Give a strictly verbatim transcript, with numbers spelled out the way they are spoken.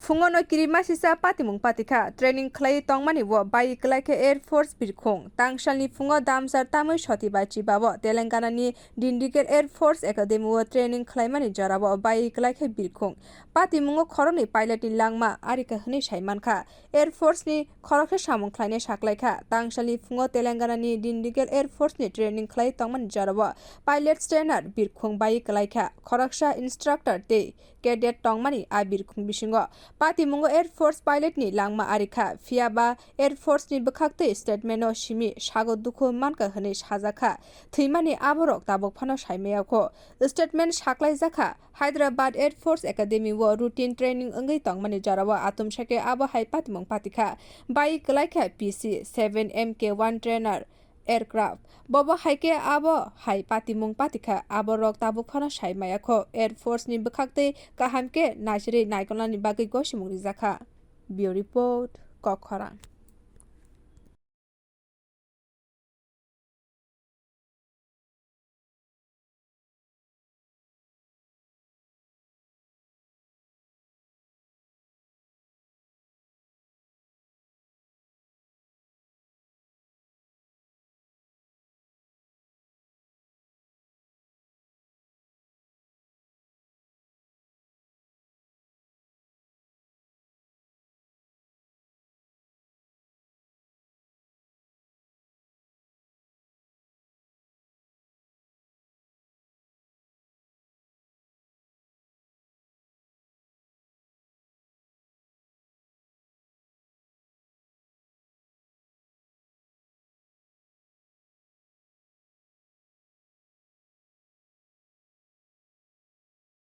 Phungo no kirimasisa patimung patikha, training khlai tongmani o bai kwlaikha Air Force birkhung. Tangsalni phungo damsar tamwi soti bai chibao Telangana ni Dindigel Air Force Academy o training khlaimani jorao bai kwlaikha birkhung. Patimungo khoroknwi pilot ni langma arikha hwnwi saimankha. Air Force ni khoroksa samung khlainai saklaikha. Tangsalni phungo Telangana ni Dindigel Air Force ni training khlai tongmani jorao pilot trainer birkhung bai kwlaikha. Khoroksa instructor tei cadet tongmani a birkhung bisingo. Patimungo Air Force pilot ni langma arikha, phiyaba Air Force ni bwkhaktwi statement o simi sago dukhu mankha hwnwi sajakha. Thwimani aborok tabuk phano saimayakho. Statement saklaijakha, Hyderabad Air Force Academy o routine training wngwi tongmani jorao atomsake abo hai patimung patikha. Bai kwlaikha P C seven M K one trainer aircraft. Bobo hai khe abo hai patimung patikha, aborok tabuk phano saimayakho. Air Force ni bwkhaktwi kaham khe naisirwi naikolnani bagwi gosimung rijakha. Bureau Report, Kokkhorang.